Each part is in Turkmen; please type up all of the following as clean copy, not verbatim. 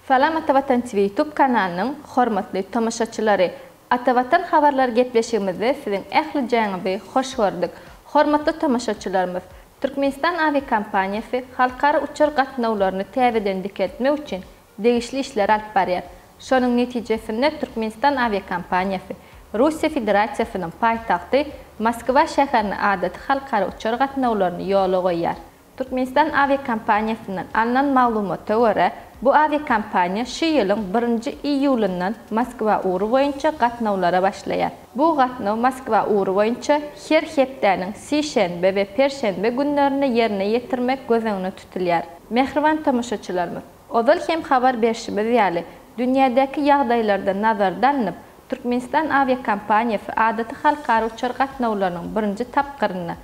Salam Atavatan TV YouTube kanalynyň hormatly tomaşaçylary! Atavatan habarlar gepleşigimizde siziň ählijäňizi hoş gördük. Hormatly tomaşaçylarymyz, Türkmenistan awiakompaniýasy halkara uçar gatnawlaryny täzeden dikeltmek üçin degişli işleri alyp barýar. Şonuň netijesinde Türkmenistan awiakompaniýasy Russiýa Federasiýasynyň paýtagty Moskwa şäherine adaty halkara uçar gatnawlaryny ýola goýýar. Türkmenistan awiakompaniýasyndan alnan maglumata görä, bu awiakompaniýa şu ýylyň birinji iýulyndan Moskwa ugry boýunça gatnawlara başlaýar. Bu gatnaw Moskwa ugry boýunça her hepdäniň sişenbe we perşenbe günlerinde ýerine ýetirmek göz öňünde tutulýar. Mähriban tomaşaçylarymyz, ozal hem habar berşimiz ýaly, dünýädäki ýagdaýlardan nazarda alnyp, Türkmenistan awiakompaniýasy adaty halkara uçar gatnawlarynyň birinji tapgyrynda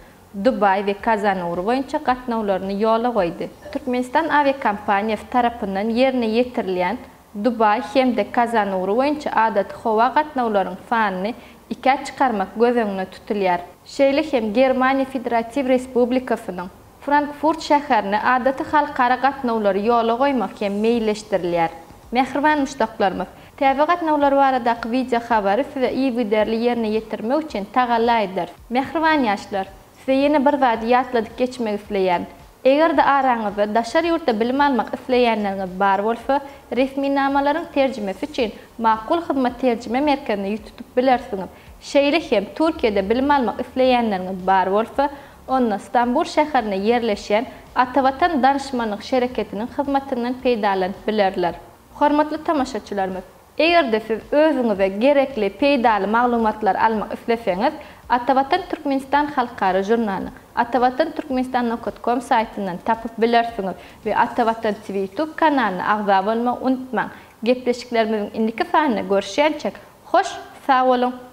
Dubaý we Kazan ugry boýunça gatnawlaryny ýola goýdy. Türkmenistan awiakompaniýasy tarapyndan ýerine ýetirilýän Dubaý hem-de Kazan ugry boýunça adaty howa gatnawlaryň sanyny ikä çykarmak göz öňünde tutulýar. Şeýle hem Germaniýa Federatiw Respublikasynyň Frankfurt şäherine adaty halkara gatnawlary ýola goýmak hem meýilleşdirilýär. Mähriban muşdaklarymyz, täze gatnawlar baradaky wideo habary size yzygiderli ýerine ýetirmek üçin tagalla ederis. Mähriban ýaşlar, size ýene bir zady ýatladyp geçmek isleýän. Eger-de araňyzda daşary ýurtda bilim almak isleýänleriňiz bar bolsa, resminamalaryň terjimesi üçin Makul Hyzmat terjime merkezine ýüz tutup bilersiňiz. Şeýle hem Türkiýede bilim almak isleýänleriňiz bar bolsa, onda Stambul şäherinde ýerleşýän Atavatan danyşmanlyk şereketiniň hyzmatyndan peýdalanyp bilerler. Hormatly tomaşaçylarymyz! Eger-de siz özüňize gerekli, peýdaly maglumatlary almak isleseňiz, Atavatan Türkmenistan halkara žurnalyny Atavatan Türkmenistan nokat kom saýtyndan tapyp bilersiňiz we Atavatan TV YouTube kanalyna agza bolmagy unutmaň! Gepleşiklerimiziň indiki sanynda görüşýänçäk, hoş sag boluň!